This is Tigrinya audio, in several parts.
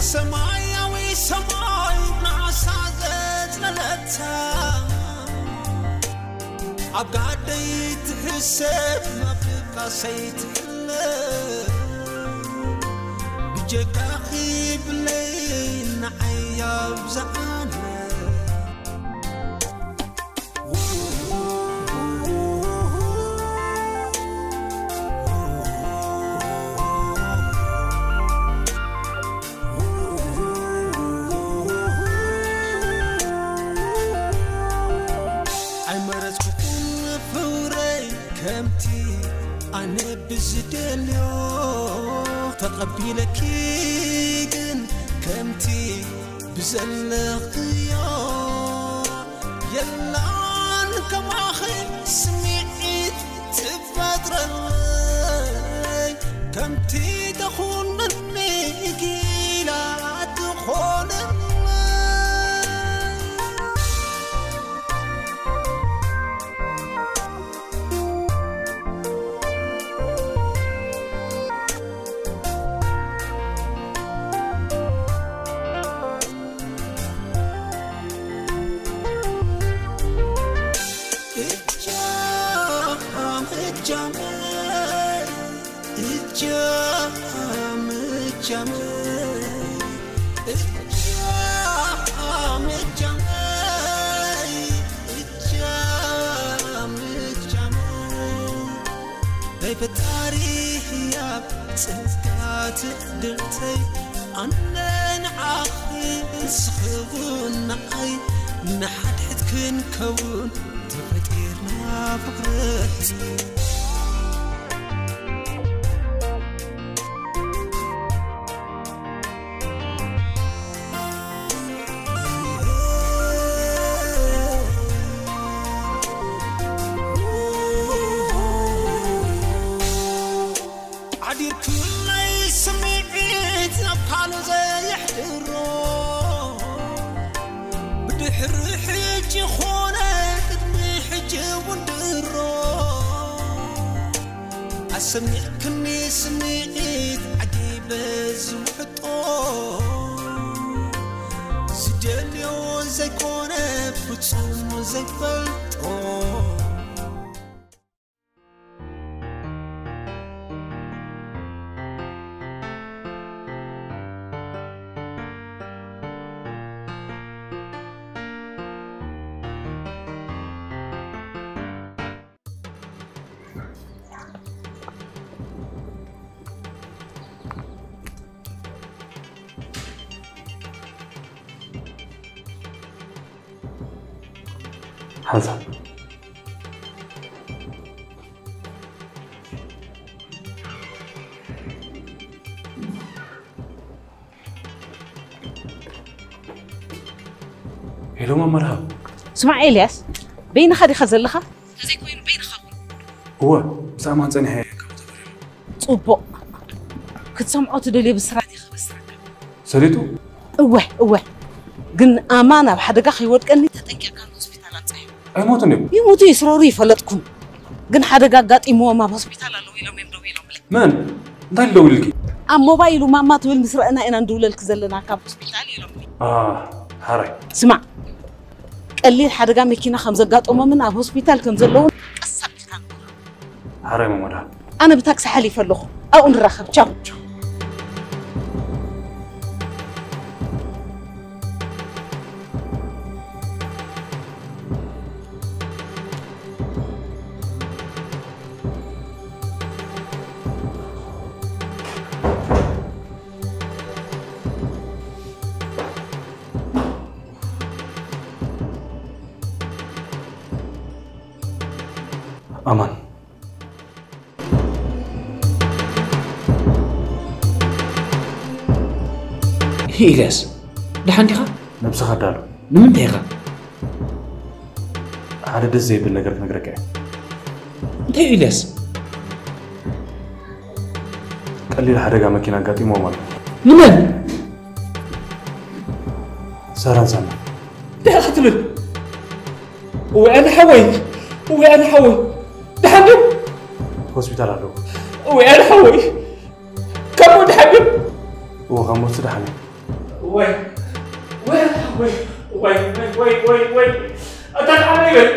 ሰማያዊ ሰማይ ንዓሳ ዘጽለለታ ኣብ ጋደይ ትሕሰብ ናፍቃሰይ ትሕለ ብጀካኺ ብለይ ንዓይ ኣብዝዓለ ኣይመረጽኩኹን ፍቕረይ ከምቲ ኣነ ብዝደልዮ ተቐቢለኪ ግን ከምቲ ብዘለኽዮ የላን ከማኺ ስምዒት ትፈጥረለይ ከምቲ ተኹንኒ ጊላ ትኾነለይ ናይ ፈጣሪ ህያብ ጽንስካ ትዕድልተይ ኣነ ንዓኺ ንስኺ እውን ንዓይ ንሓድሕድ ክንከውን ተፈጢርና ፍቕረት ዓዲርክለይ ስምዒት ናብ ካልእ ዘየሕድሮ ብድሕሪ ሕጂ ኾነ ቅድሚ ሕጂ እውን ድሮ ኣሰሚዕክኒ ስምዒት ዓጊበ ዝውሕጦ ዝደልዮ ዘይኮነ ፍጹም ዘይፈልጦ ሓንሳብ ሄሎ ማማ ረሃብ። ስማዕ ኤልያስ፣ በይንኻ ዲኻ ዘለኻ? ተዘይኮይኑ በይንኻ ኩን። እወ፣ ምስ ኣማን ጸኒሐ ካብ ተፈሪሙ። ጽቡቕ። ክትሰምዖ ትደልዮ ብስራት ኢኻ በስራካ። ሰሊጡ? እወ፣ እወ። ግን ኣማን ኣብ ሓደጋ ከይወድቀኒ ተጠንቂቕካ ንሆስፒታል ኣብጽሐ። ኣይሞቱን ድዮም? ይሙቱ ይስረሩ ይፈለጥኩም። ግን ሓደጋ ኣጋጢምዎም ኣብ ሆስፒታል ኣለዉ ኢሎም እዮም ደዊሎምለይ። መን? እንታይ ኢሉ ደዊሉልኪ? ኣብ ሞባይሉ ማማ ትብል ምስ ረኣና ኢና ንድውለልኪ ዘለና ካብ ሆስፒታል ኢሎምኒ። አ፣ ሓራይ። ስማዕ፣ ቀሊል ሓደጋ መኪና ከም ዘጋጠሞምን ኣብ ሆስፒታል ከም ዘለውን ቀስ ኣቢልካ ንገሮ። ሓራይ ማማ ደሓን። ኣነ ብታክሲ ሓሊፈ ኣለኹ። ኣብኡ ንራኸብ። ቻው። ኣማን። ኢልያስ፣ ደሓን ዲኻ? ነብስኻ ኣዳሉ። ንምንታይ ኢኻ? ሓደ ደስ ዘይብል ነገር ክነግረካ እየ። እንታይ እዩ ኢልያስ? ቀሊል ሓደጋ መኪና ኣጋጢምዎም ኣሎ። ንመን? ሰራን ሳሚ። እንታይ ኢኻ ትብል? እወ ኣነ ሓወይ፣ እወ ኣነ ሓወይ። ደሓን ድዩ? ሆስፒታል ኣለዉ። እወ ኣነ ሓወይ። ካብ ሞት ደሓን ድዩ? እወ ካብ ሞት ደሓን እዩ። ወይ ወይ ወይ ወይ ወይ ወይ ወይ ኣታ ከመይ ይብል?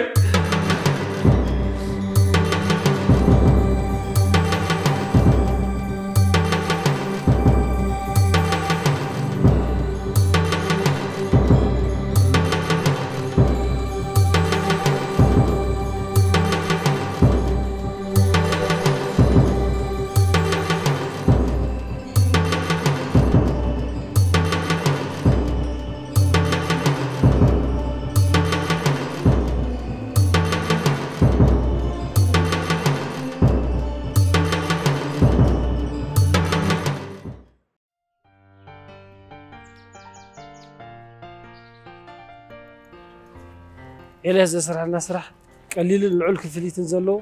ኤልያስ ዘስራሕና ስራሕ ቀሊልን ልዑል ክፍሊትን ዘለዎ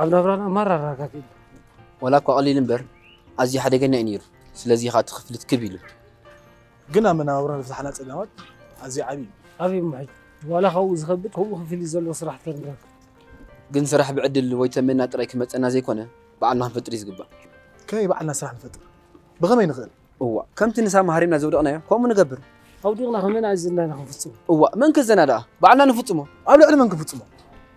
ኣብ ናብራና ማራ ኣረጋጊእና። ወላ እኳ ቀሊል እምበር ኣዝዩ ሓደገኛ እዩ ነይሩ። ስለዚ ኸዓ እቲ ክፍሊት ክብ ኢሉ። ግን ኣብ መነባብሮና ዝፍታሕና ጸገማት ኣዝዩ ዓብዪ እዩ። ኣበይ እሞ ሕጂ ዋላ ካብኡ ዝኸብድ ከምኡ ክፍሊት ዘለዎ ስራሕ ተንረክብ። ግን ስራሕ ብዕድል ወይ ተመና ጥራይ ክመጸና ዘይኮነ ባዕልና ክንፈጥር እዩ ዝግባእ። ከመይ ባዕልና ስራሕ ንፈጥር? ብኸመይ ንኽእል? እዋ ከምቲ ንሳማ ሃሪምና ዘውደቕናዮ ከምኡ ንገብር። ኣውዲቕና ከመይ ንኣዝዝና ኢና ክንፍጽሞ? እዋ መን ከዘና ደኣ ባዕልና ንፍጽሞ። ኣብ ልዕሊ መን ክንፍጽሞ?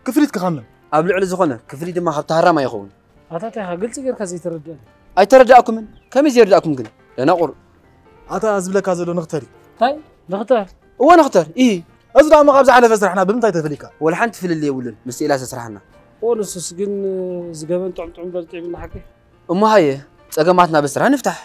ክፍሊት ክኻምን? ኣብ ልዕሊ ዝኾነ ክፍሊት ድማ ካብ ተሃራማይ ይኸውን። ኣታ እንታይ ኢኻ ግልጺ ጌርካ ዘይተረድኣኒ? ኣይተረዳእኩምን? ከመይ ዘይርዳእኩም ግን ደናቑር። ኣታ ዝብለካ ዘሎ ንኽተር እዩ። እንታይ ንኽተር? እወ ንኽተር ኢሂ። እዚ ደኣ እሞ ካብዚ ሓለፈ ስራሕና ብምንታይ ተፈሊካ? ወላ ሓንቲ ፍልልይ የብሉን ምስቲ ኢላሰ ስራሕና። እወ ንሱስ ግን ዝገበን ጥዑም ጥዑም በልጡ ይብልና ሓቂ። እሞ ሃየ ጸገማትና ብስራሕ ንፍታሕ።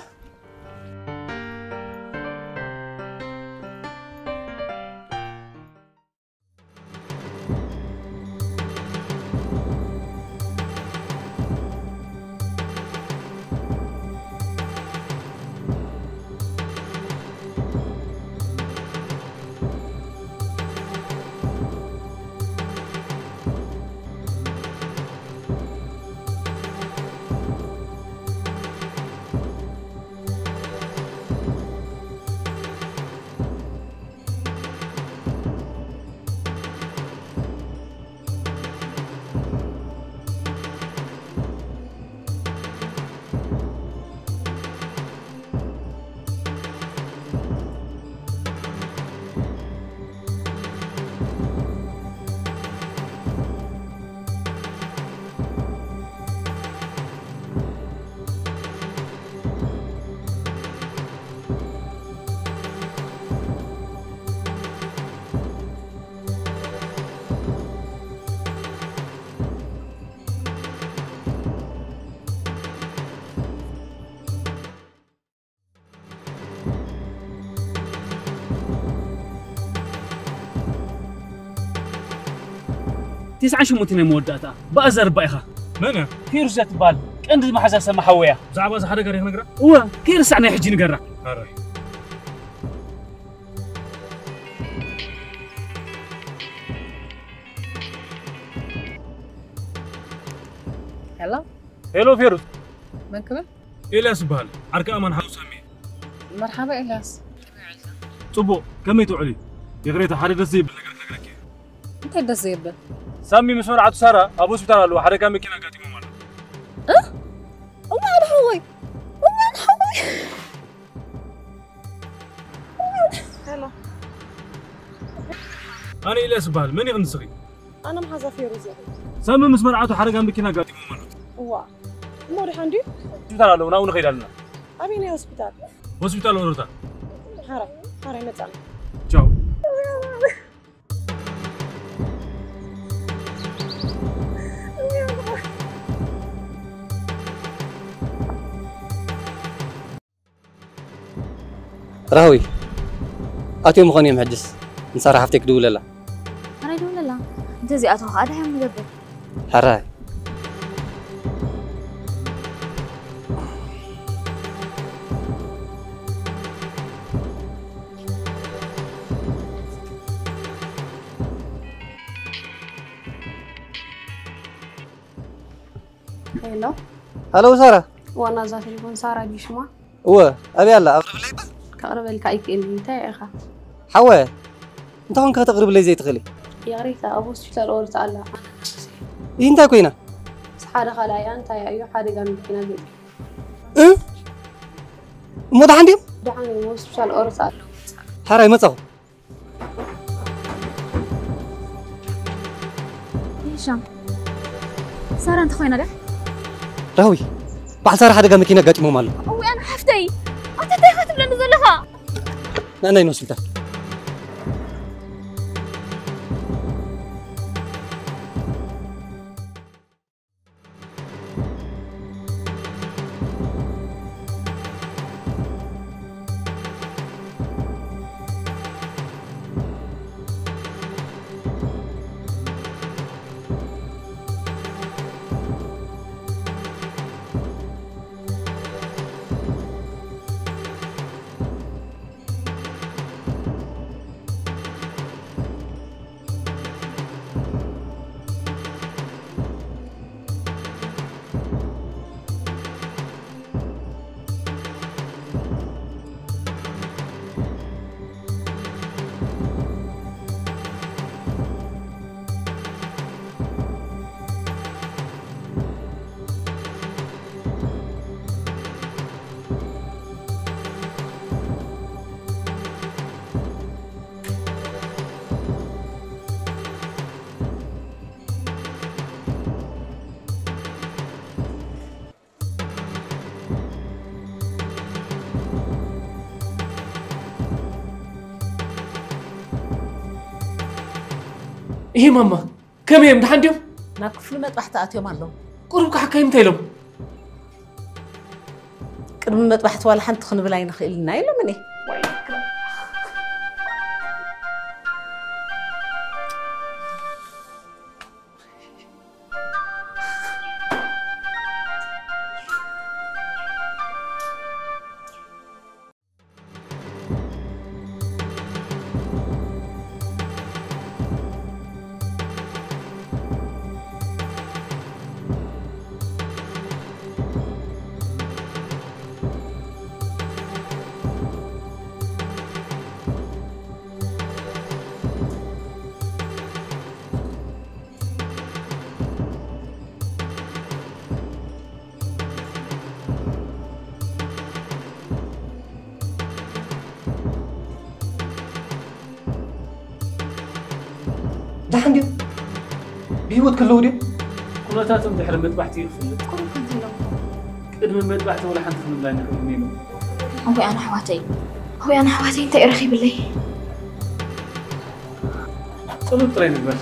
ትስዓን ሸሞንተን ናይ መወዳእታ ብኣዘርባ ኢኻ። መን እያ? ፌሩዝ እያ ትበሃል። ቀንዲ መሓዛ ሰማ ሓወያ። ብዛዕባ እዚ ሓደጋ ዲኻ ነግራ? እወ፣ ከይርሳዕ ናይ ሕጂ ንገራ። ኣረ። ሄሎ ሄሎ ፌሩዝ። መን ክብል? ኤልያስ ይበሃል። ዓርኪ ኣማን ሓው ሳሚ። መርሓባ ኤልያስ። ጽቡቕ፣ ከመይ ትውዕሊ? ይቕሬታ፣ ሓደ ደስ ዘይብል ነገር ክነግረኪ እየ። እንታይ ደስ ዘይብል? ሳሚ ምስ መርዓቱ ሳራ ኣብ ሆስፒታል ኣለዉ። ሓደጋ መኪና ኣጋጢሞም ኣሎ። እ? እዋን ሓወይ! እዋን ሓወይ! ሄሎ። ኣነ ኤልያስ ይበሃል። መን ኢኺ ንስኺ? ኣነ መሓዛ ፌሩዝ እየ። ሳሚ ምስ መርዓቱ ሓደጋ መኪና ኣጋጢሞም ኣሎ። እዋ። እሞ ድሓን ድዩ? ሆስፒታል ኣለዉ። ናብኡ ንኸይድ ኣለና። ኣበየናይ ሆስፒታል? ሆስፒታል ኦሮታ። ሓራይ፣ ሓራይ መጻና። ቻው። ራህዊ ኣትዮም ምኾኑ እዮም። ሕጅስ ንሳራ ሓፍተይ ክድውለላ። ኣረ ይደውለላ። እንተዚኣትዋ ከዓ ደሓን ንገብር። ሕራይ። ሄሎ ሃሎ ሳራ። ዋና እዛ ቴሌፎን ሳራ ድዩ ሽማ? እወ ኣበይ ኣላ? ኣቕርብለይ እባ። ከቕርበልካ ኣይክእልን። እንታይ ኢኻ? ሓወ እንታይ ኾንካ ከተቕርብለይ ዘይትኽእሊ? ይቕሬታ ኣብ ሆስፒታል ኦርታ ኣላ። ይህ እንታይ ኮይና? ሓደ ካልኣያ እንታይ እዩ ሓደጋ መኪና ገጢ እ እሞ ደሓን ድዮም? ደሓን እዮም ሆስፒታል ኦርታ ኣለዉ። ሕራይ መጻኹ። ሂሻም፣ ሳራ እንተኾይና ዳ? ራዊ፣ በዓል ሳራ ሓደጋ መኪና ኣጋጢሞም ኣሎ። እውያን ሓፍተይ፣ ኣንተ እንታይ ኢኻ ትብለኒ ዘለኻ? ንኣናይ ንሆስፒታል። ይሄ ማማ ከመይ እዮም? ደሓን ድዮም? ናብ ክፍሊ መጥባሕቲ ኣትዮም ኣለዉ። ቁሩብ ካሕካይ እንታይ ኢሎም? ቅድሚ መጥባሕቲ ዋላ ሓንቲ ክንብል ኣይንኽእልን ኢና ኢሎም እኔ። ደሓን ድዮም? ብህይወት ከለዉ ድዮም? ኩነታቶም ድሕሪ መጥባሕቲ እዩ ክፍለጥ። ቅድሚ መጥባሕቲ ወላ ሓንቲ ክንብላ ንኽእል ኔሩ። ኣወይ ኣነ ኣሕዋተይ፣ ኣወይ ኣነ ኣሕዋተይ እንታይ ረኺብለይ? ጸሎት ጥራይ ንግበር።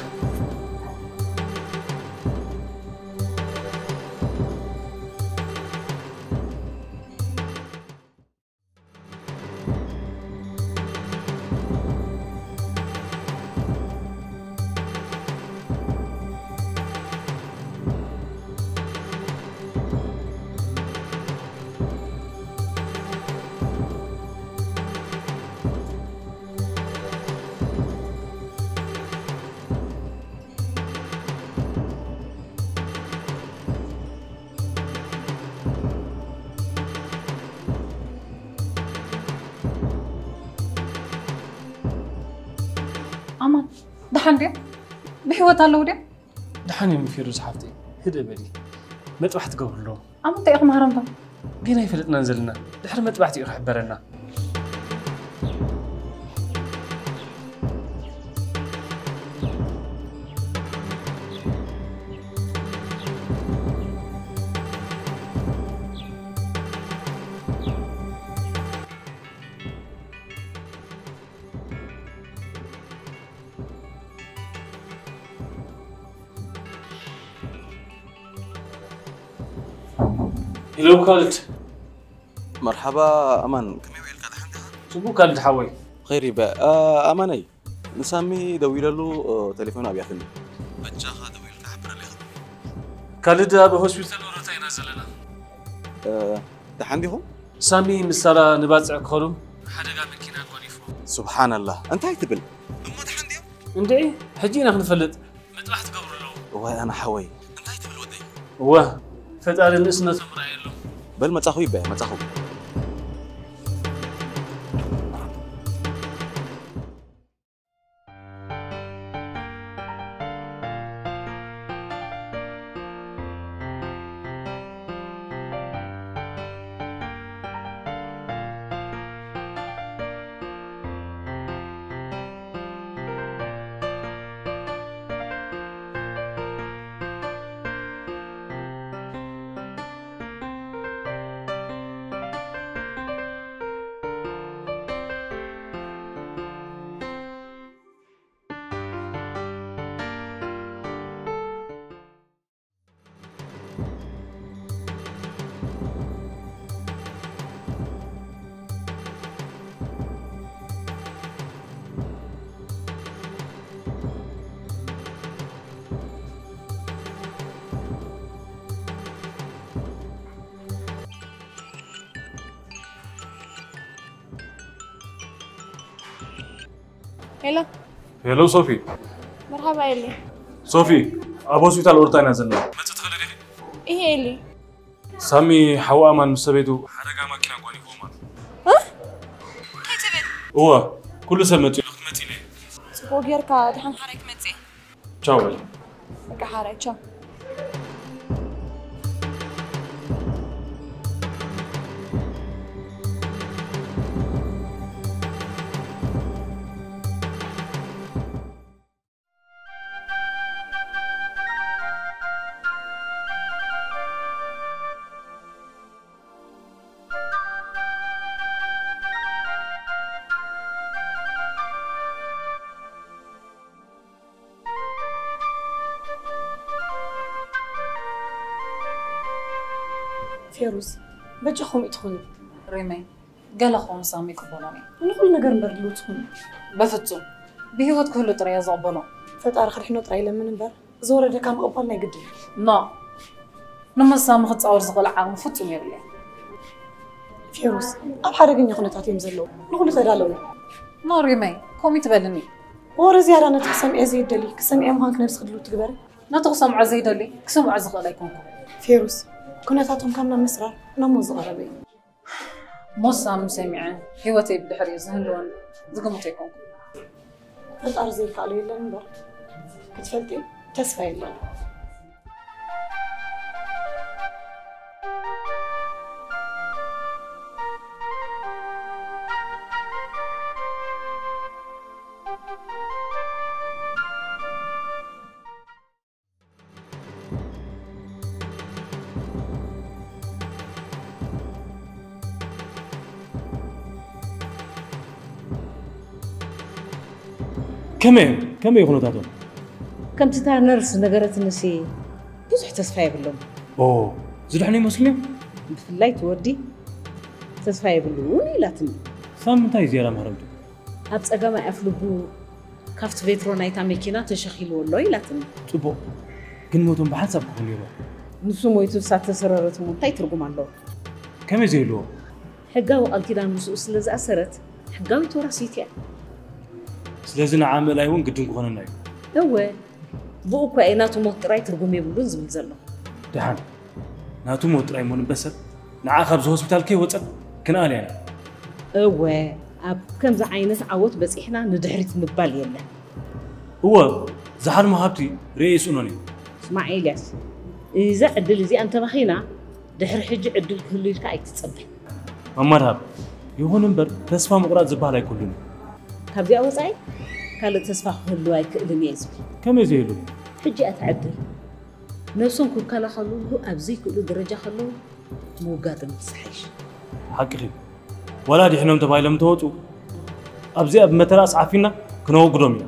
ኣማን፣ ደሓን ድዮም? ብህይወት ኣለዉ ድዮም? ደሓን እዮም ፊሩዝ ሓፍተይ፣ ህድእ በሊ። መጥባሕቲ ገብሩ ኣለዉ። ኣብ ምንታይ ኢኹም ሃረምቶም? ግን ኣይፈለጥናን ዘለና። ድሕሪ መጥባሕቲ እዩ ክሕበረና። ሄሎ ካልድ። መርሓባ ኣማን፣ ከመይ ውዒልካ? ደሓን ዲኻ? ጽቡቕ ካልድ ሓወይ። ብኸይር ይበ ኣማነይ፣ ንሳሚ ደዊለሉ፣ ቴሌፎን ኣብያትኒ። በጃኻ ደዊልካ ሓብረለይ። ካልድ፣ ኣብ ሆስፒታል ኦሮታ ኢና ዘለና። ደሓን ዲኹም? ሳሚ ምስ ሳራ ንባጽዕ ክኸዱ ሓደጋ መኪና ኣጓኒፉ። ሱብሓነላህ፣ እንታይ ትብል? እሞ ደሓን ድዮም? እንድዒ፣ ሕጂ ኢና ክንፈልጥ። መጥባሕቲ ገብሩ ኣለዉ። እዋይ ኣነ ሓወይ፣ እንታይ ትብል ወደይ? እወ፣ ፈጣሪ ንእስነቶም ርኣየሎም። በል መጻኹ ይበ መጻኹ። ሄሎ። ሄሎ ሶፊ። መርሓባ ኤሊ። ሶፊ፣ ኣብ ሆስፒታል ኦርታ ኢና ዘለና። መጽእ ትኽእሊ ዲኺ? ይሄ ኤሊ። ሳሚ ሓው ኣማን ምስ ሰበይቱ ሓደጋ ማኪና ጓኒፎማ። እ? እንታይ ትብል? እወ፣ ኩሉ ሰብ መጺኡ ኣሎ፣ ክትመጺ ኢለ። ጽቡቕ ጌርካ፣ ድሓን ሓራይ ክመጽእ። ቻው በል። በቃ ሓራይ፣ ቻው። ፌሩዝ፣ በጃኹም ኢትኹኑ። ሪመይ፣ ገለ ክኸውን ሳሚ ይቅበሎን እዩ። ንኹሉ ነገር እምበር ድልውቲ ኩኑ። በፍጹም። ብህይወት ክህሉ ጥራይ እየ ዝቕበሎ። ፈጣሪ ክድሕኖ ጥራይ ይለምን እምበር፣ ዝወረደካ ምቕባል ናይ ግድን እዩ። ኖ። ንመሳሚ ክጻወር ዝኽእል ዓቕሚ ፍጹም የብለይ። ፌሩዝ፣ ኣብ ሓደገኛ ኩነታት እዮም ዘለዉ። ንኹሉ ተዳለዉ። ኖ ሪመይ፣ ከምኡ ትበልኒ። ወረ ዝያዳ ነቲ ክሰምዐ ዘይደሊ፣ ክሰምዐ ምዃንክ ነብስኺ ድልውቲ ግበሪ። ነቲ ክሰምዖ ዘይደሊ፣ ክሰምዖ ዝኽእል ኣይኮንኩ። ፌሩዝ፣ ኩነታቶም ካብ ናብ ምስራር ናብ ሞት ዝቐረበ እዩ። ሞት ሳሚ ሰሚዐ፣ ህይወተይ ብድሕሪኡ ዝህልወን ዝግምቶ ኣይኮንኩ። ፈጣሪ ዘይከኣሎ የለን እምበር፣ ክትፈልጢ ተስፋ የለን። ከመይ እዮም? ከመይ እዩ ኩነታቶም? ከምቲ እታ ነርስ ነገረትንሲ ብዙሕ ተስፋ የብሎም። ኦ፣ ዝድሕኑ ይመስሉ እዮም? ብፍላይ እቲ ወዲ ተስፋ የብሉን ኢላትኒ። ሳሚ እንታይ እዩ ዝያዳ ማህረምቱ? ኣብ ጸጋማይ ኣፍ ልቡ ካብቲ ቬትሮ ናይታ መኪና ተሸኺልዎ ኣሎ ኢላትኒ። ጽቡቕ። ግን ሞቶም ብሓንሳብ ክኾን ነይርዎ። ንሱ ሞይቱ እሳ ተሰረረት እሞ እንታይ ትርጉም ኣለዎ? ከመይ ዘይህልዎ? ሕጋዊ ቃል ኪዳን ምስኡ ስለ ዝኣሰረት ሕጋዊት ወራሲት እያ። ስለዚ ንዓ ምእላይ እውን ግድን ክኾነና እዩ። እወ፣ ብኡ እኳ እየ ናቱ ሞት ጥራይ ትርጉም የብሉን ዝብል ዘለኹ። ደሓን ናቱ ሞት ጥራይ እሞ ንበሰር ንዓ ካብዚ ሆስፒታል ከይወጸት ክንኣልያ ኢና። እወ፣ ኣብ ከምዚ ዓይነት ዓወት በጺሕና ንድሕሪት ምባል የለን። እወ፣ ዝሓልሞ ሃብቲ ርእየ ይስእኖን እዩ። ስማዕ ኤልያስ፣ እዛ ዕድል እዚኣ እንተባኺና ድሕሪ ሕጂ ዕድል ክህሉ ኢልካ ኣይትጸበ። መማር ሃብ፣ ይኹን እምበር ተስፋ ምቑራጽ ዝበሃል ኣይክህሉን እዩ። ካብዚኣ ወጻኢ ካልእ ተስፋ ክህሉ ኣይክእልን እየ ዝብል። ከመይ ዘይህሉ? ሕጂ እያ ትዕድል። ነብሶም ክከላኸሉሉ ኣብ ዘይክእሉ ደረጃ ከለዉ ምውጋዶም ዝሓይሽ። ሓቅኺ። ዋላ ድሒኖም ተባሂሎም እንተወጹ ኣብዚኣ ብመተርኣስ ዓፊና ክነወግዶም ኢና።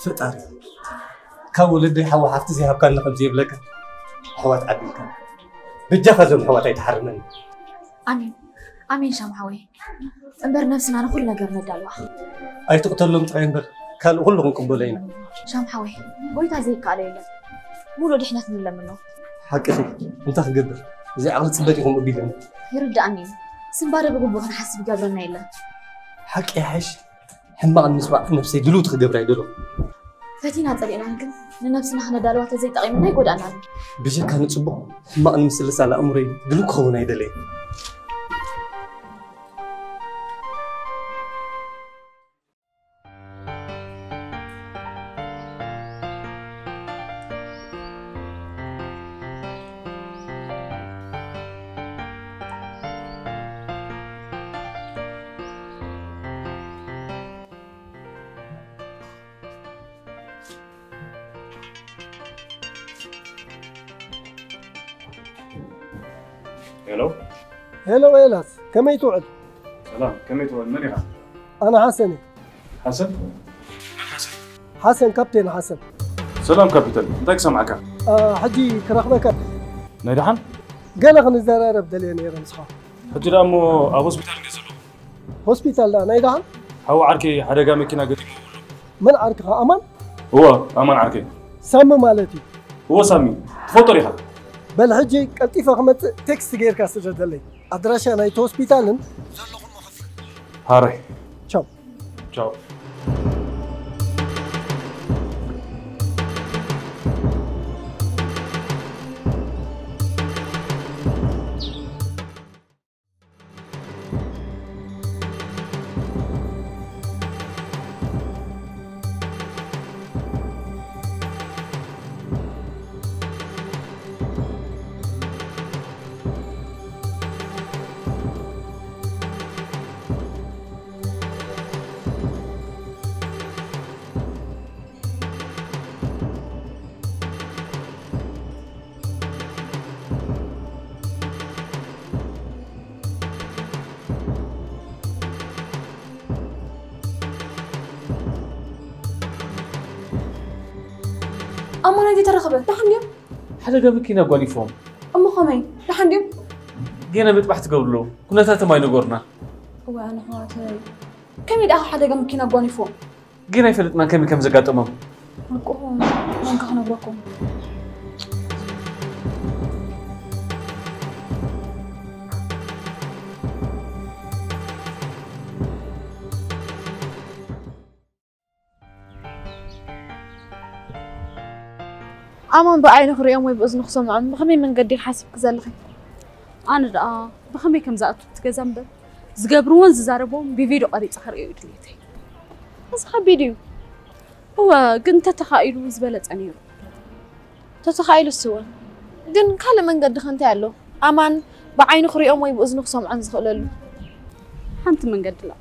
ፈጣሪ ካብ ወለደይ ሓው ሓፍቲ ዘይሃብካኒ ከምዚ የብለካ። ኣሕዋት ዓቢልካ በጃኻ እዞም ኣሕዋት ኣይትሓርመኒ። ኣሜን ኣሜን ሻም ሓወይ እምበር ነብስና ንኩሉ ነገር ነዳልዋ። ኣይትቕተሎም ጥራይ እምበር ካልእ ኩሉ ክንቅበሎ ኢና። ሻም ሓወይ ጎይታ ዘይከኣሎ የለን። ሙሉእ ድሕነት ንለምኖ። ሓቅኺ እንታይ ክገብር እዚ ዓቕሊ ጽበት ኢኹም ኣቢልኒ። ይርዳእኒ እዩ ስምባደ ብግቡእ ክንሓስብ ይገብረና የለን። ሓቂ ይሓይሽ ሕማቕ ንምስማዕ ነብሰይ ድልውቲ ክገብራ ይደሎ። ፈቲና ጸሊእናን ግን ንነብስና ክነዳልዋ ተዘይጠቒምና ይጎዳእናን። ብጀካ ንጽቡቕ ሕማቕ ንምስልሳል ኣእምሮይ ድልው ክኸውን ኣይደለይ። ሄሎ ሄሎ ኤላስ ከመይ ትውዕል? ሰላም ከመይ ትውዕል? መን ኢኻ? ኣነ ሓሰን እየ። ሓሰን? መን ሓሰን? ሓሰን ካፕቴን ሓሰን። ሰላም ካፒታን፣ እንታይ ክሰምዓካ? ሕጂ ክረኽበካ። ናይ ደሓን? ገለ ክንዘራረብ ደልየ ነይረ ምስኻ። ሕጂ ደኣ እሞ ኣብ ሆስፒታል እንድየ ዘለኹ። ሆስፒታል ደኣ ናይ ደሓን? ሓው ዓርከይ ሓደጋ መኪና ገጢምዎ ኣሎ። መን ዓርክኻ? ኣማን? እወ፣ ኣማን ዓርከይ። ሳሚ ማለት እዩ። እወ ሳሚ፣ ትፈልጦ ዲኻ? በል ሕጂ ቀልጢፈ ክመጽእ ቴክስት ጌርካ ስደደለይ። ኣድራሻ ናይቲ ሆስፒታልን ዘለኹሞ ክፍልን። ሃራይ። ቻው። ቻው። ኣማን፣ እንታይ ተረኽበ? ደሓን ድዮም? ሓደጋ መኪና ኣጓኒፎም። እሞ ከመይ? ደሓን ድዮም? ገና መጥባሕቲ ትገብሩ ኣለዉ። ኩነታቶም ኣይነገሩና። እዋይ ኣነ ከማተይ። ከመይ ደኣ ሓደጋ መኪና ኣጓኒፎም? ገና ኣይፈለጥናን ከመይ ከም ዘጋጠሞም። ኣቆ መንካ ክነግረኩም። ኣማን ብዓይኑ ክርእዮም ወይ ብእዝኑ ክሰምዖም ብኸመይ መንገዲ ሓሲብኪ ዘለኺ? ኣነ ደኣ ብኸመይ ከም ዝኣቱ እቲ ገዛ እምበር፣ ዝገብርዎን ዝዛረብዎን ብቪድዮ ቀሪጸ ክርእዮ እዩ ድሌተይ። እዚ ከቢድ እዩ። እወ፣ ግን እንተተኻኢሉ ዝበለጸ ነይሩ። ተተኻኢሉስ እወ። ግን ካልእ መንገዲ ከ እንታይ ኣሎ? ኣማን ብዓይኑ ክርእዮም ወይ ብእዝኑ ክሰምዖን ዝኽእለሉ። ሓንቲ መንገዲ ኣላ።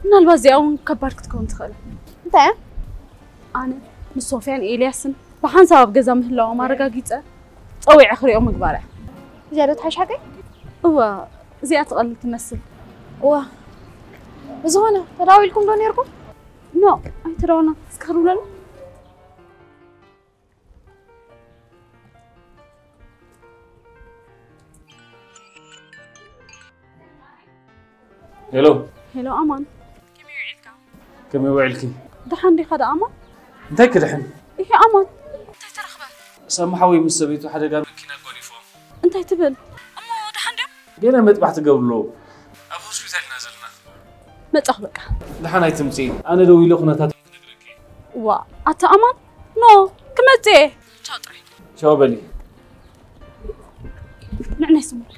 ምናልባት እዚኣ እውን ከባድ ክትከውን ትኽእል። እንታይ እያ? ኣነ ምስ ሶፍያን ኤልያስን ብሓንሳብ ኣብ ገዛ ምህላዎም ኣረጋጊጸ ጸዊዐ ክሪኦ ምግባር እያ። እዚኣ ዶ ትሓይሽ ሓቀይ? እወ፣ እዚኣ ትቐልል ትመስል። እዋ፣ ብዝኾነ ተዳዊልኩም ዶ ነይርኩም? ኖ፣ ኣይተዳወልናን። እስከ ክድውለሉ። ሄሎ። ሄሎ ኣማን። ከመይ ውዒልካ? ከመይ ውዒልኪ? ደሓን ዲኻ ደኣ ኣማን? እንታይ ክድሕን? ይሄ ኣማን፣ እንታይ ተረኽበ? ሳሚ ሓወይ ምስ ሰበይቱ ሓደጋ መኪና ኣጓኒፎም። እንታይ ትብል? እሞ ደሓን ድዮም? ገና መጥባሕቲ ገብሩ ኣለዉ። ኣብ ሆስፒታል ኢና ዘለና። መጻኹ በቃ። ደሓን ኣይትምጺ። ኣነ ደዊለ ኩነታቶም ክነግረኪ። ዋ፣ ኣታ ኣማን? ኖ፣ ክመጽእ እየ። ቻው ጥራይ። ቻው በሊ። ንዕናይ ስሙር።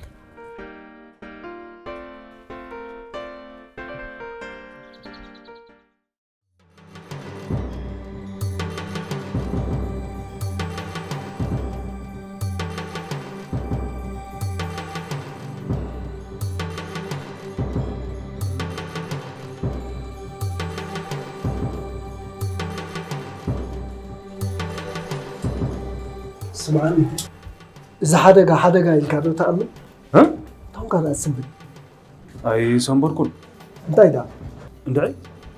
ስምዓኒ፣ እዚ ሓደጋ ሓደጋ ኢልካ ዶ ትኣምን? እ? ታንካ ደኣ ስንብል። ኣይሰንበድኩን። እንታይ ደኣ? እንድዒ፣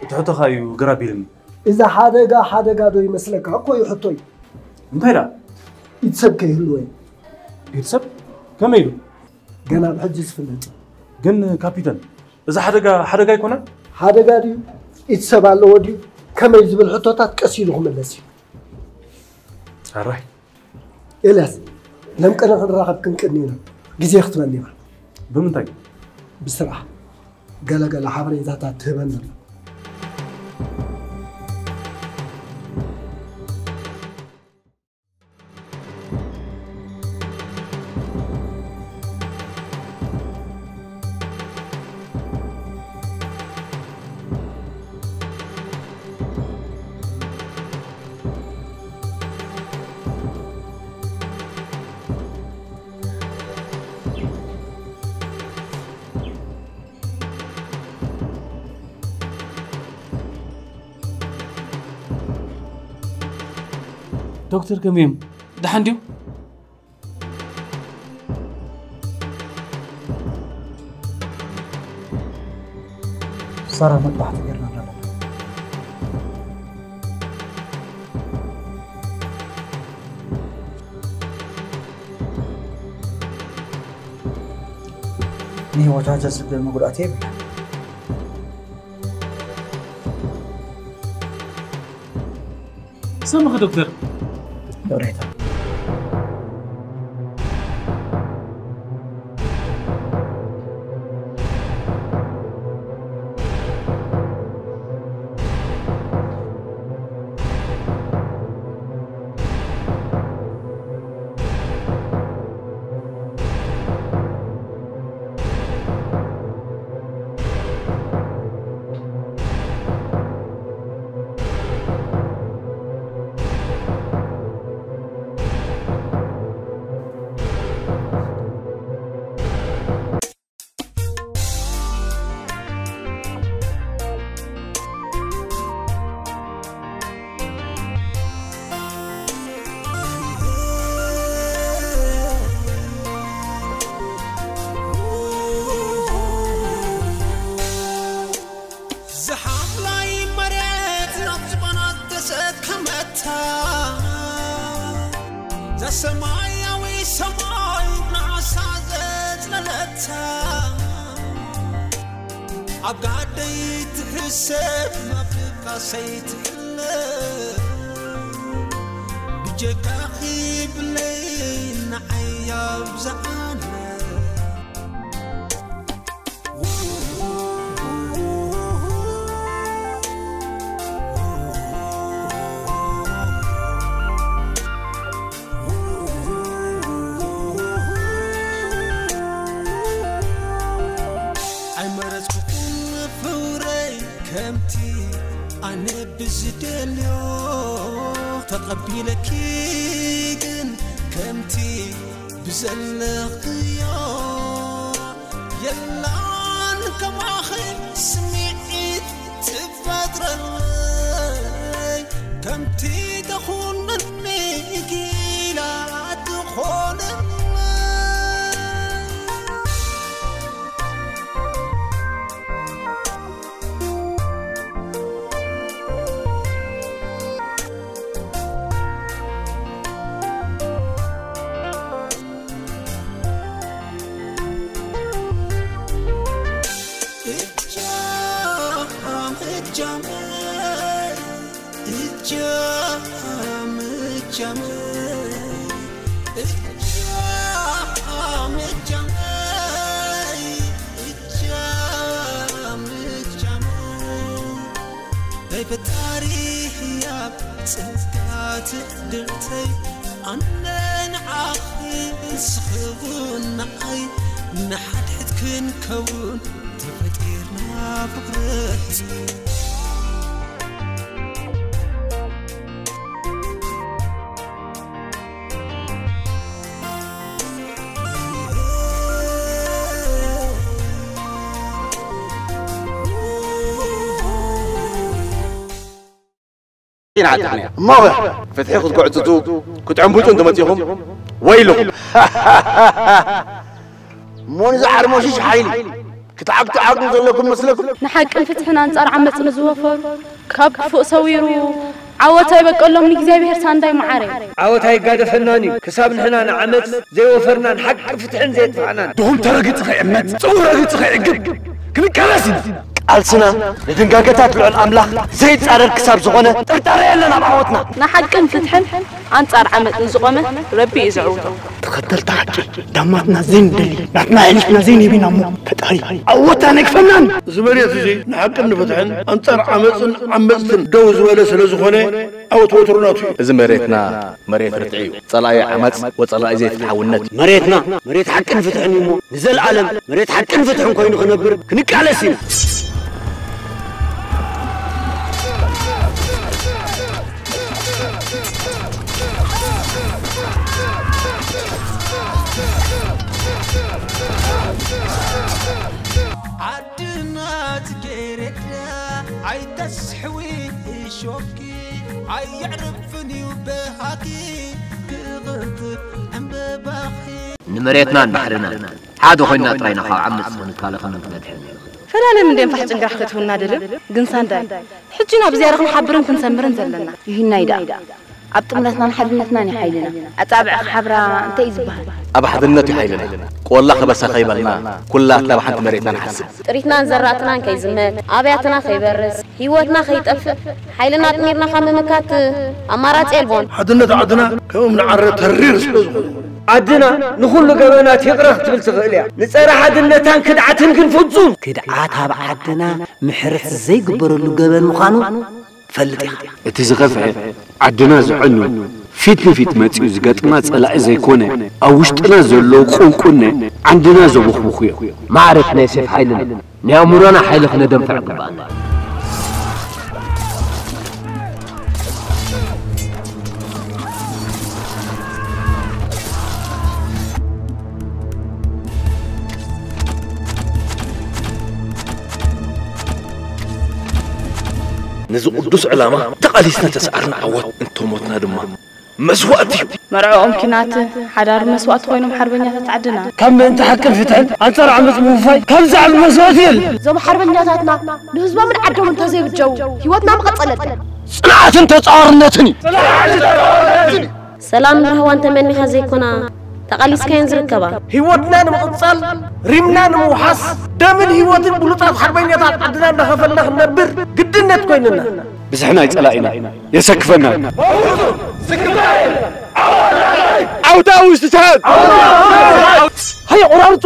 እቲ ሕቶኻ እዩ ግራ ኣቢልኒ። እዚ ሓደጋ ሓደጋ ዶ ይመስለካ እኮ እዩ ሕቶይ። እንታይ ደኣ? ኢድ ሰብ ከይህልዎ እዩ። ኢድ ሰብ? ከመይ ኢሉ? ገና ብሕጂ ዝፍለጥ እዩ። ግን ካፒተን፣ እዚ ሓደጋ ሓደጋ ኣይኮነን? ሓደጋ ድዩ? ኢድ ሰብ ኣለዎ ድዩ? ከመይ ዝብል ሕቶታት ቀስ ኢሉ ክምለስ እዩ። ሕራይ። ኤልያስ፣ ሎም ቀደም ክንራኸብ ክንቅድም ኢና። ግዜ ክትበኒ ኢኻ። ብምንታይ? ብስራሕ። ገለ ገለ ሓበሬታታት ትህበኒ ኣሎ። ዶክተር ከመይ እዮም? ደሓን ድዮም? ሳራ መጥባሕቲ ጌርና ኣለና። ንህይወታ ዘስግእ መጉዳእቲ የብላን። ሰምኺ ዶክተር። ይቕሬታ። ዝሓፍላይ መሬት ናብ ዝባና ተሰከመታ፣ ዘሰማያዊ ሰማይ ንዓሳ ዘጽለለታ፣ ኣብ ጋደይ ትሕሰብ ናብ ድቃሰይ ትሕለብ፣ ብጀካኺ ብለይ ንዓይ ኣብዝሓለ። ኣይመረጽኩኹን ፍቕረይ ከምቲ ኣነ ብዝደልዮ፣ ተቐቢለኪ ግን ከምቲ ብዘለኽዮ። የላን ከማኺ ስምዒት ትፈጥረለይ፣ ከምቲ ተኹነኒ ጊላ ትኾነለይ። ናይ ፈጣሪ ህያብ ጸጋ ትዕድልተይ፣ ኣነ ንዓኺ ንስኺ እውን ንዓይ፣ ንሓድሕድ ክንከውን ተፈጢርና ፍቕሪ። ኢና ዓጢቕና። እሞ ፍትሒ ክትጉዕጽጹ ክትዕንብጡ እንተመጺኹም ወይልኹም። እሞ ንዚ ዓርሞሽሽ ሓይሊ ክትዓግትዓጉ ዘለኩም መስለኩም? ንሓቅን ፍትሕን ኣንጻር ዓመጽ ንዝወፈሩ ካብ ክፉእ ሰዊሩ ዓወት ኣይበቀሎም ንእግዚኣብሔር ሳንዳይ መዓረይ። ዓወት ኣይጋደፈናን እዩ ክሳብ ንሕና ንዓመጽ ዘይወፈርናን ሓቂ ፍትሕን ዘየጥፋእናን። ድኹም ተረግጽ ከይእመት፣ ጽቡቕ ረግጽ ከይዕግብ ክንቃለስ ኢና። ቃልስና ንድንጋገታት ልዑል ኣምላኽ ዘይጻረር ክሳብ ዝኾነ ጥርጣረ የለን ኣብ ዓወትና። ንሓቅን ፍትሕን ኣንጻር ዓመጽ ንዝቖመ ረቢ እዩ ዘዕውቶ። ተኸተልቲ ሓቂ ዳማትና ዘይንደሊ ናትና ኣሕሊፍና ዘይንህብ ኢና እሞ ፈጣሪ ዓወትና ኣይክፈናን። እዚ መሬት እዚ ንሓቅን ንፍትሕን ኣንጻር ዓመጽን ዓመጽትን ደው ዝበለ ስለ ዝኾነ ዓወት ወትሩ ናቱ እዩ። እዚ መሬትና መሬት ርትዒ እዩ። ጸላኢ ዓመጽ ወጸላኢ ዘይፍትሓውነት እዩ። መሬትና መሬት ሓቅን ፍትሕን እዩ እሞ ንዘለኣለም መሬት ሓቅን ፍትሕን ኮይኑ ክነብር ክንቃለስ ኢና። ዓድና ጽጌረዳ ኣይተስሕዊ እሾኪ ኣየዕርፍን እዩ በሃኪ ክቕርጥብ ዕምበባኺ። ንመሬትናን ባሕርናን ሓደ ኮይንና ጥራይ ኢና ካብ ዓመጽ ክንከላኸልን ክንድሕንን ንኽእል። ፈላለም እንድዮም ፋሕ ጭንግራሕ ከእትውና ደልዮም፣ ግን ሳንዳይ ሕጂ ኢና ብዝያዳ ክንሓብርን ክንሰምርን ዘለና። ይሂናይ ደኣ። ኣብ ጥምረትናን ሓድነትናን እዩ ሓይልና። ኣጻብዕ ክሓብራ እንታይ እዩ ዝበሃል? ኣብ ሓድነት እዩ ሓይልና። ቆላ ከበሳ ከይበልና፣ ኩላትና ብሓንቲ መሬትና ንሓስብ። ጥሪትናን ዘራእትናን ከይዝመት፣ ኣብያትና ከይበርስ፣ ህይወትና ከይጠፍእ፣ ሓይልና ኣጥሚርና ካብ ምምካት ኣማራጺ የልቦን። ሓድነት ዓድና ከም እምኒ ዓረ ተሪር ስለ ዝኾነ፣ ዓድና ንኹሉ ገበናት ይቕረ ክትብል ትኽእል እያ። ንጸረ ሓድነታን ክድዓትን ግን ፍጹም። ክድዓት ኣብ ዓድና ምሕረት ዘይግበረሉ ገበን ምዃኑ ትፈልጥ ኢኻ። እቲ ዝኸፍአ፣ ዓድና ዘዕኑ፣ ፊት ንፊት መጺኡ ዝገጥማ ጸላኢ ዘይኮነ፣ ኣብ ውሽጥና ዘሎ ቁንቁነ ዓንድና ዘቦኽቡኹ እዮም። ማዕረት ናይ ሴፍ ሓይልና፣ ናይ ኣእምሮና ሓይሊ ክነደንፍዕ ግባኣና። ነዚ ቅዱስ ዕላማ ተቓሊስና ተሰዓርና ዓወት፣ እንተሞትና ድማ መስዋእቲ እዩ። መርዕኦም ኪናት፣ ሓዳሩ መስዋእቲ ኮይኖም ሓርበኛታት ዓድና። ካብ ምእንቲ ሓቅን ፍትሕን ኣንጻር ዓመጽ ምውፋይ ካብ ዝዓቢ መስዋእቲ የለን። እዞም ሓርበኛታትና ንህዝቦምን ዓዶምን እንተዘይብጀው ህይወትና ምቐጸለትን። ጽንዓትን ተጻዋርነትን እዩ። ሰላምን ራህዋን ተመኒኻ ዘይኮና ተቓሊስካየን ዝርከባ። ህይወትና ንምቕጻል፣ ሪምና ንምውሓስ፣ ደምን ህይወትን ብሉጻት ሓርበኛታት ዓድና እንዳኸፈልና ክንነብር ግድነት ኮይንና። ብዝሕና ይጸላኢና የሰክፈና። ዓውታ ውሽጥታት ሃየ ቆራርጾ።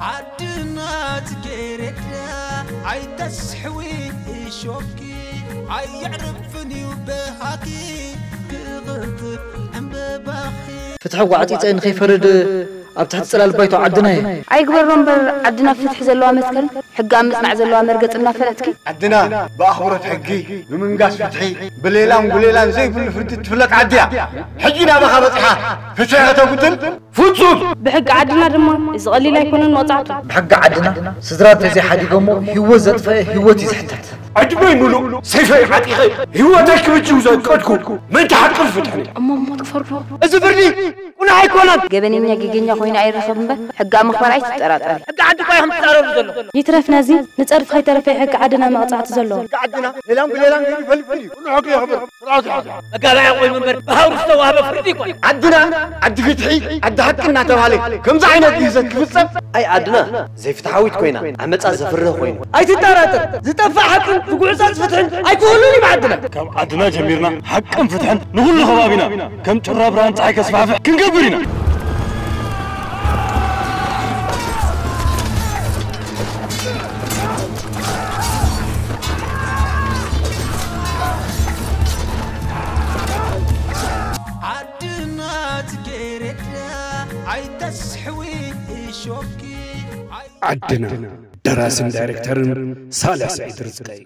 ዓድና ጽጌረዳ ኣይተስሕዊ እሾኪ ኣየዕርፍን እዩ በሃኪ ክቕንጥፍ ዕምበባኺ። ፍትሒ ጓዕጺጸ ንኸይፈርድ ኣብ ትሕቲ ጽላል ባይቶ ዓድና እየ። ኣይግበሮ እምበር ዓድና ፍትሒ ዘለዋ መትከል ሕጊ ኣብ ምጽናዕ ዘለዋ መርገጽ እናፈለጥኪ። ዓድና ብኣኽብሮት ሕጊ፣ ብምንጋስ ፍትሒ፣ ብሌላን ጉሌላን ዘይብሉ ፍርዲ ትፍለጥ ዓዲ እያ። ሕጂ ናባኻ በጺሓ ፍትሒ ከተጉድል ፍጹም። ብሕጊ ዓድና ድማ እዚ ቀሊል ኣይኮነን መቕጻዕቱ። ብሕጊ ዓድና ስድራ እንተዘይሓዲጎሞ ህይወት ዘጥፈአ ህይወት እዩ ዝሕተት። ዕድመይ ምሉእ ሰይፈይ ዓጢቐ ህይወተይ ክብጅው ዘቀድኩ ምእንቲ ሓቅን ፍትሕን እየ። እሞ ሞት ክፈርዶ? እዚ ፍርዲ ቁኑዕ ኣይኮነን። ገበነኛ ጌገኛ ኮይኑ ኣይረኸብ እምበር ሕጊ ኣብ ምኽባር ኣይትጠራጠሪ። ሕጊ ዓዲ እኮ ኢኹም ትጻረሩ ዘለኹም። ይትረፍ ነዚ ንጸድፊ ከይተረፈ እዩ ሕጊ ዓድና መቕጻዕቲ ዘለዎ። ሕጊ ዓድና ሌላን ብሌላን ገይሩ ይፈልፍል እዩ። ኩሉ ሕጊ የኽብር። ስርዓት ይሓዝ። መጋባእያ ኮይኑ እምበር ብሃውሪ ዝተዋህበ ፍርዲ ኣይኮነን። ዓድና ዓዲ ፍትሒ ዓዲ ሓቂ እናተባህለ ከምዚ ዓይነት ግህሰት ክፍጸም ኣይ ዓድና ዘይፍትሓዊት ኮይና ዓመጻ ዘፍርህ ኮይኑ። ኣይትጠራጠር ዝጠፍእ ሓቅን ዝጉዕጸጽ ፍትሕን ኣይክህሉን እዩ ብዓድና። ካብ ዓድና ጀሚርና ሓቅን ፍትሕን ንኹሉ ከባቢና ከም ጩራ ብርሃን ጸሓይ ከስፋሕፍሕ ክንገብር ኢና። ዓድና ጽጌረዳ ኣይተስሕዊ እሾኪ ኣይ ዓድና ደራስን ዳይሬክተርን ሳልሕ ስዒድ ርዝቀይ።